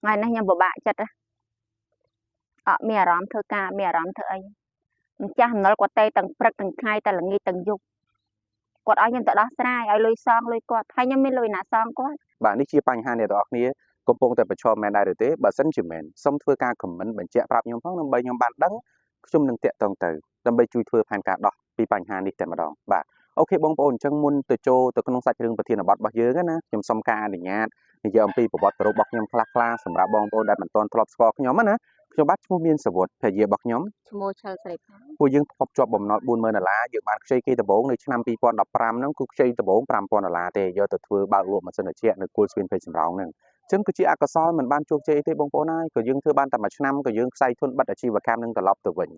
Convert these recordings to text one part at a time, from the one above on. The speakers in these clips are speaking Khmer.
ថ្ងៃនេះខ្ញុំពិបាកចិត្តណាអត់មានអារម្មណ៍ធ្វើការមានអារម្មណ៍ធ្វើអីម្ចាស់អំណុលគាត់ទេទាំងព្រឹកទាំងថ្ងៃតែល្ងាចទាំងយប់គាត់ឲ្យខ្ញុំទៅដោះស្រាយឲ្យលុយសងលុយគាត់ហើយខ្ញុំមានលុយណាសងគាត់ បាទនេះជាបញ្ហាអ្នកទាំងអស់គ្នាកំពុងតែប្រឈមមែនដែរឬទេបើសិនជាមែនសូមធ្វើការ comment បញ្ជាក់ប្រាប់ខ្ញុំផងដើម្បីខ្ញុំបានដឹងខ្ញុំនឹងតាក់ទងទៅដើម្បីជួយធ្វើផែនការដោះពីបញ្ហានេះតែម្ដងបាទ OK បងប្អូនអញ្ចឹងមុនទៅចូលទៅក្នុងសាច់រឿងប្រធានបទរបស់យើងណាខ្ញុំសូមការអនុញ្ញាតនិយាយអំពីប្រវត្តិរូបរបស់ខ្ញុំខ្លះៗសម្រាប់បងប្អូនដែលមិនទាន់ធ្លាប់ស្គាល់ខ្ញុំណាខ្ញុំបាទឈ្មោះមានសវុតភរិយារបស់ខ្ញុំ ឈ្មោះឆិលស្រីផា ពួកយើងធ្លាប់ជាប់បំណុល40000ដុល្លារយើងបានខ្ចីគេដំបូងនៅឆ្នាំ2015ហ្នឹងគឺខ្ចីដំបូង5000ដុល្លារទេយកទៅធ្វើបើកលក់ម៉ាស៊ីនត្រជាក់នៅគល់ស្ពានពេជ្រសំរោងហ្នឹងអញ្ចឹងគឺជាអកុសលមិនបានជោគជ័យទេបងប្អូនហើយក៏យើងធ្វើបានតែមួយឆ្នាំក៏យើងខ្សែធនបិទអាជីវកម្មនឹងត្រឡប់ទៅវិញ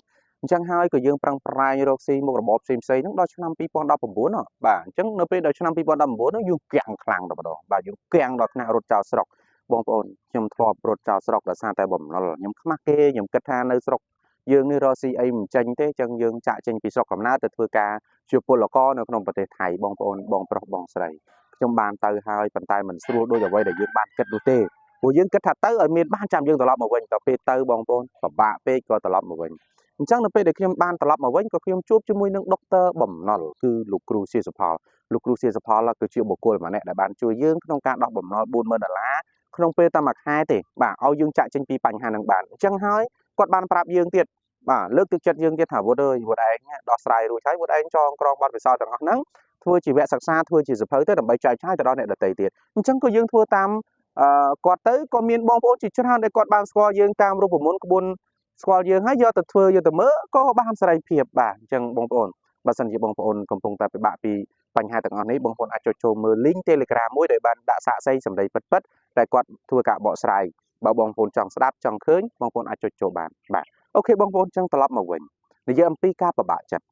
អញ្ចឹងហើយក៏យើងប្រឹងប្រែងរកស៊ីមុខរបរផ្សេងផ្សេងហ្នឹងដល់ឆ្នាំ2019បាទអញ្ចឹងនៅពេលដល់ឆ្នាំ2019ហ្នឹងយើងគាំងខ្លាំងតែម្ដងបាទយើងគាំងដល់ថ្នាក់រត់ចោលស្រុកបងប្អូនខ្ញុំធ្លាប់រត់ចោលស្រុកដោយសារតែបំណុលខ្ញុំខ្មាស់គេខ្ញុំគិតថានៅស្រុកយើងនេះរកស៊ីអីមិនចេញទេចឹងយើងចាក់ចេញពីស្រុកកំណើតទៅធ្វើការជាពលករនៅក្នុងប្រទេសថៃបងប្អូនបងប្រុសបងស្រីខ្ញុំបានទៅហើយប៉ុន្តែមិនស្រួលដូចអ្វីដែលយើងបានគិតនោះទេព្រោះយើងគិតថាទៅឲ្យមានបានចាំយើងត្រឡប់មកវិញដល់ពេលទៅបងប្អូនពិបាកពេកក៏ត្រឡប់មកវិញអញ្ចឹងនៅពេលដែលខ្ញុំបានត្រឡប់មកវិញក៏ខ្ញុំជួបជាមួយនឹងដុកទ័របំណុលគឺលោកគ្រូសៀសុផលលោកគ្រូសៀសុផលគឺជាបុគ្គលម្នាក់ដែលបានជួយយើងក្នុងការដោះបំណុល40000ដុល្លារក្នុងពេលតែមួយខែទេបាទឲ្យយើងចាក់ចេញពីបញ្ហានឹងបានអញ្ចឹងហើយគាត់បានប្រាប់យើងទៀតបាទលើកទឹកចិត្តយើងទៀតថាវុតអើយវុតឯងដោះស្រាយរួចហើយវុតឯងចងក្រងបទពិសោធន៍ទាំងអស់ហ្នឹងធ្វើជាវគ្គសិក្សាធ្វើជាសភៅទៅដើម្បីចែកចាយទៅដល់អ្នកដទៃទៀតអញ្ចឹងក៏យើងធ្វើតាមគាត់ទៅក៏មានបងប្អូនជាច្រើនដែលគាត់បានស្គាល់យើងតាមរូបមន្តក្បួនស្គាល់យើងហើយយកទៅធ្វើយកទៅមើលក៏បានសេរីភាពបាទអញ្ចឹងបងប្អូនបើសិនជាបងប្អូនកំពុងតែពិបាកពីបញ្ហាទាំងអស់នេះបងប្អូនអាចចុចចូលមើល link Telegram មួយដែលបានដាក់សាកសីសម្ដីពិតៗដែលគាត់ធ្វើការបកស្រាយបើបងប្អូនចង់ស្ដាប់ចង់ឃើញបងប្អូនអាចចុចចូលបានបាទ OK បងប្អូនចឹងត្រឡប់មកវិញនិយាយអំពីការពិបាកចិត្ត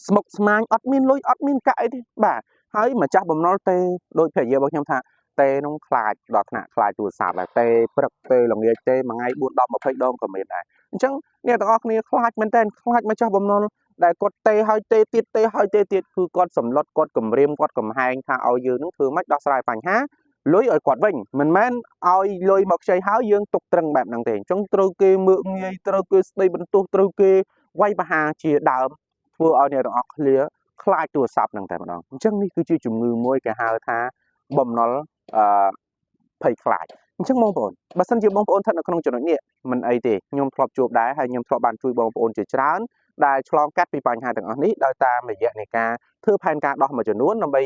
ស្មុកស្មាញអត់មានលុយអត់មានកាក់អីទេបាទហើយម្ចាស់បំណុលទេដោយភរិយារបស់ខ្ញុំថាទេនោះខ្លាចដល់ថ្នាក់ខ្លាចទូរស័ព្ទដែរទេព្រឹកទេល្ងាចទេមួយថ្ងៃ4 10 20ដងក៏មានដែរអញ្ចឹងអ្នកទាំងអស់គ្នាខ្លាចមែនតើខ្លាចម្ចាស់បំណុលដែលគាត់ទេហើយទេទៀតទេហើយទេទៀតគឺគាត់សម្លុតគាត់គំរាមគាត់កំហែងថាឲ្យយើងនឹងធ្វើម៉េចដោះស្រាយបញ្ហាលុយឲ្យគាត់វិញមិនមែនឲ្យលុយមកខ្ចីហើយយើងទុកត្រឹងបែបហ្នឹងទេអញ្ចឹងត្រូវគេមើកងាយត្រូវគេស្ដីបន្ទោសត្រូវគេវាយប្រហារជាដើមធ្វើឲ្យអ្នកទាំងអស់គ្នាខ្លាចទូរស័ព្ទហ្នឹងតែម្ដងអញ្ចឹងនេះគឺជាជំងឺមួយគេហៅថាបំណុលអឺភ័យខ្លាចអញ្ចឹងបងប្អូនបើសិនជាបងប្អូនស្ថិតនៅក្នុងចំណុចនេះមិនអីទេខ្ញុំធ្លាប់ជួបដែរហើយខ្ញុំធ្លាប់បានជួយបងប្អូនជាច្រើនដែលឆ្លងកាត់ពីបញ្ហាទាំងអស់នេះដោយតាមរយៈនៃការធ្វើផែនការដោះមួយចំនួនដើម្បី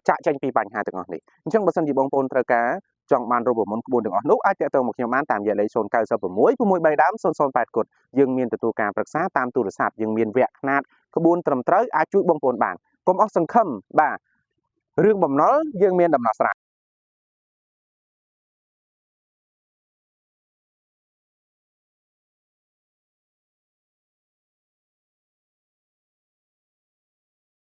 ចាក់ចេញពីបញ្ហាទាំងអស់នេះអញ្ចឹងបើសិនជាបងប្អូនត្រូវការចង់បានរូបមន្តក្បួនទាំងអស់នោះអាចតាក់ទងមកខ្ញុំបានតាមរយៈលេខ096 6 3ដើម008គត់យើងមានទទួលការប្រឹក្សាតាមទូរស័ព្ទយើងមានវគ្គខ្នាតក្បួនត្រឹមត្រូវអាចជួយបងប្អូនបានកុំអស់សង្ឃឹមបាទរឿងបំណុលយើងមានដំណោះស្រាយ។